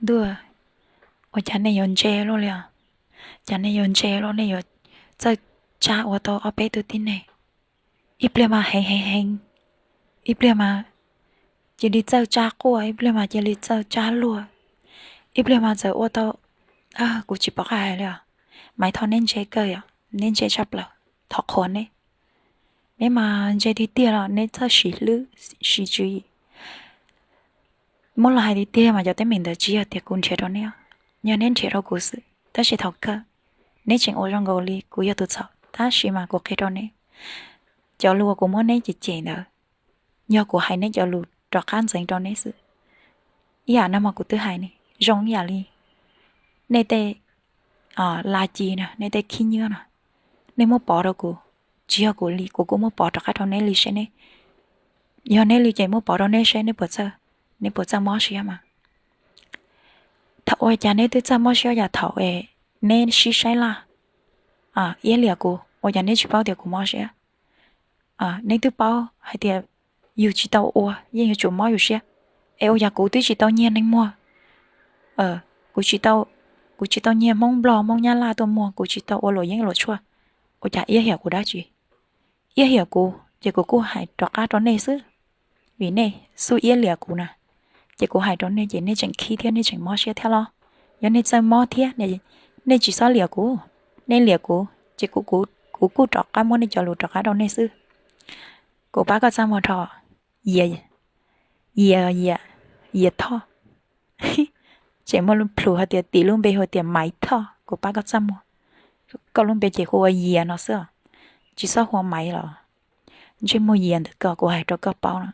Ntuj, ua cas nej yuav ntse luaj li os? Cas nej yuav ntse luaj, nej yuav txawj tsab ua tau ob peb tug tib neeg? Ib pliag mas heev heev heev, ib pliag mas cia li txawj tsab quaj, ib pliag mas cia li txawj tsab luag, ib pliag mas txawm ua tau, kuv tsis pom qab hais li os. Maiv Thoj, neb ntse kawg yom, neb ntse tshaj plaws, thov qhuas neb. Neb mas ntse tiag tiag los neb txawj siv hlwb siv tswv yim. Muab los hais tiag tiag mas cov teeb meem ntawd tsis yog tias kuv nrhiav rau neb, yog neb nrhiav rau kuv xwb, tab sis thaum kawg neb tseem ua zoo nkaus li kuv yog tus txhaum, tab sis mas kuv qhia rau neb, cov lus uas kuv muab neb cem cem ntawd, yog kuv hais neb cov lus rov qab ntxeev rau neb xwb. Ib yam no mas kuv twb hais ne, zoo ib yam li nej tej laj ci na, nej tej khib nyiab no, nej muab pov rau kuv, tsis yog kuv li, kuv kuj muab pov rov qab rau neb li seb neb, yog neb li ces muab pov rau neb seb neb puas txawj, neb puas txawj mob siab mas. Thaum ua cas neb twb txawj mob siab yam thaum neb sib saib laj, iab liam kuv, ua cas neb tsis paub tias kuv mob siab? Neb twb paub hais tias yus tsis tau ua yeej yuav tsum mob yus siab, es ua cas kuv twb tsis tau nyiag neeg muag, kuv tsis tau nyiag Hmoob Nplog Hmoob Nyab Laj tuaj muag, kuv tsis tau ua luam yeeb luam tshuaj, ua cas iab liam kuv dab tsi? Iab liam kuv ces kuv kuj hais rov qab rau nej xwb, vim nej xub iab liam kuv na, ces kuv hais rau nej ces nej tseem khib thiab nej tseem mob siab thiab los? Yog nej txawj mob thiab, nej tsis txhob liam kuv, nej liam kuv ces kuv kuj rov qab muab nej cov lus rov qab rau nej xwb. Kuv pab koj txaj muag rho, Yias, Yias, Yias Thoj, tseem muaj plhus hais tias tim lub npe hu tias Maiv Thoj, kuv pab koj txaj muag. Koj lub npe ces hu ua Yias no xwb, tsis txhob hu ua Maiv los. Ntsej muag Yias ntawm koj, kuv hais rau koj paub na,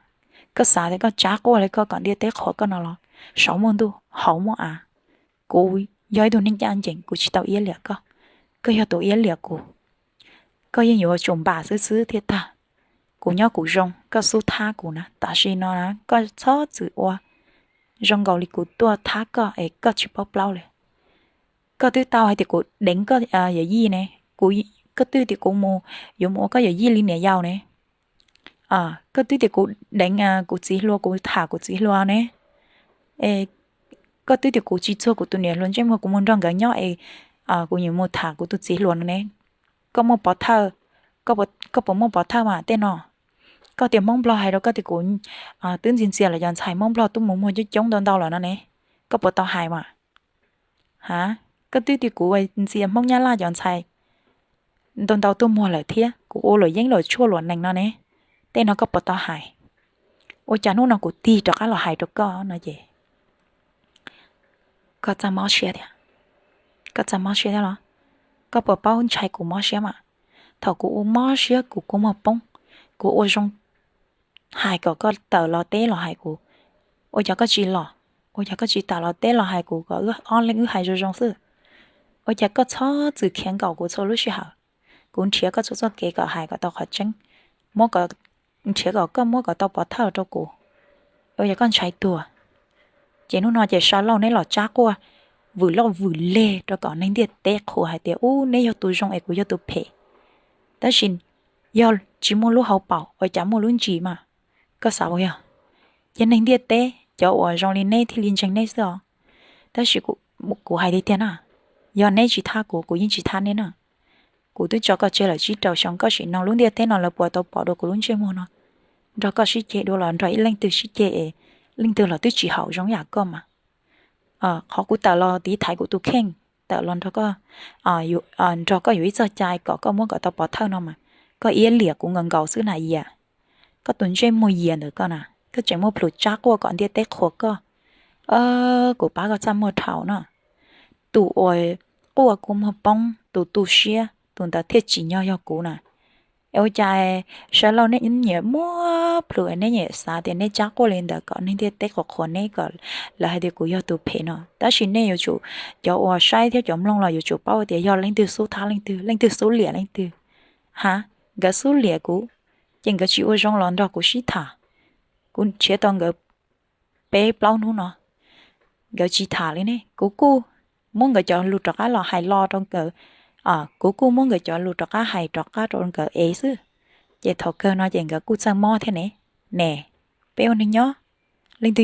koj xav tias koj tsab quaj li koj kom ntiaj teb qhuas koj no los, saum muaj ntuj hauv muaj av. Kuv yog ib tug neeg ncaj ncees, kuv tsis tau iab liam koj, koj yog tus iab liam kuv. Koj yeej yuav tsum npam xwb xwb thiaj tag. Kuv nyob kuv zoo, koj xub thab kuv na, tam sim no na koj txhob txwm ua zoo nkaus li kuv tuaj thab koj es koj tsis paub plaub li. Koj twb tau hais tias kuv deev koj yawm yij ne, koj twb tias kuv mus, yuav mus ua koj yawm yij li niam yau ne. Koj twb tias kuv deev kuv txiv hluas, kuv tham kuv txiv hluas ne. Koj twb tias kuv tsis txuag kuv tus niam hluas ntsej muag, kuv mus nrog nkawd nyob es kuv yuav mus tham kuv tus txiv hluas no ne. Koj muaj pov thawj, koj puas muaj pov thawj mas tej no? Koj tias Hmoob Nplog hais rau koj tias kuv twb ntxias ntxias los cov ntxhais Hmoob Nplog tuaj mus muag coob coob ntau ntau lawm no ne, koj puas tau hais mas? Ha, koj twb tias kuv ntxias Hmoob Nyab Laj cov ntxhais ntau ntau tuaj muag lawm thiab kuv ua luam yeeb luam tshuaj luam nees no ne, tej no koj puas tau hais? Ua cas hnub no kuv tig rov qab los hais rau koj no ces koj txaj mob siab thiab. Koj txaj mob siab thiab los? Koj puas paub ntshai kuv mob siab mas? Thaum kuv ua mob siab kuv kua muag poob, kuv ua zoo hais kom koj tawm los teb los hais kuv, ua cas koj tsis los? Ua cas koj tsis tawm los teb los hais kuv kom wb ob leeg wb hais zoo zoo xwb? Ua cas koj txhob txwm khiav nkaum kuv txhua lub sij hawm? Kuv nrhiav koj txhua txoj kev kom hais kom tau qhov tseeb, muab, nrhiav kom koj muab kom tau pov thawj rau kuv. Ua cas koj ntshai tuag? Ces hnub no ces sawv lauj neb los tsab quaj vwm loj vwm leg rau kom neeg ntiaj teb qhuas hais tias ub neb yog tus zoo es kuv yog tus phem. Tab sis yog tsis muaj lub hauv paus ua cas muaj lub ntsis mas? Koj xav ua yog, ces neeg ntiaj teb cov uas zoo li neb thiaj li ntseeg neb xwb os. Tab sis kuv hais tiag tiag na, yog neb tsis thab kuv, kuv yeej tsis thab neb na. Kuv twb tso koj tseg lawm tsib rau xyoo, koj sim no lub ntiaj teb no lawv puas tau pom dua kuv lub ntsej muag no? Nrog koj sib ceg dua los nrog ib leej twg sib ceg es leej twg los twb tsis haum zoo yam koj mas. Qhov kuv tawm los tiv thaiv kuv tus kheej, tawm los nrog koj, nrog koj yuav ib txoj cai kom koj muab kom tau pov thawj no mas, koj iab liam kuv nkaus nkaus xwb na Yias. Koj tus ntsej muag Yias ntawm koj na, koj tseem muaj plhus tsab quaj kom ntiaj teb qhuas koj. Kuv pab koj txaj muag dhau no. Tus uas quaj kua muag poob, tus tu siab, tus ntawd thiaj tsim nyog yog kuv na. Es ua cas sawv lauj neb nyiam muab plhus, neb nyiam xav tias neb tsab quaj li ntawd kom neeg ntiaj teb qhuas qhuas neb, kom lawv hais tias kuv yog tus phem no. Tab sis nej yuav tsum, cov uas saib thiab cov mloog los yuav tsum paub tias yog leej twg xub thab leej twg, leej twg xub liam leej twg. Ha, nkawd xub liam kuv, ces nkawd tsis ua zoo los nrog kuv sib tham. Kuv nrhiav tau nkawd peb plaub hnub no, nkawd tsis tham li ne. Kuv kuj muab nkawd cov lus rov qab los hais los rau nkawd, kuv kuj muab nkawd cov lus rov qab hais rov qab rau nkawd es xwb. Ces thaum kawg no ces nkawd kuj txawj mob thiab ne. Ne, peb ua neeg nyob, leej twg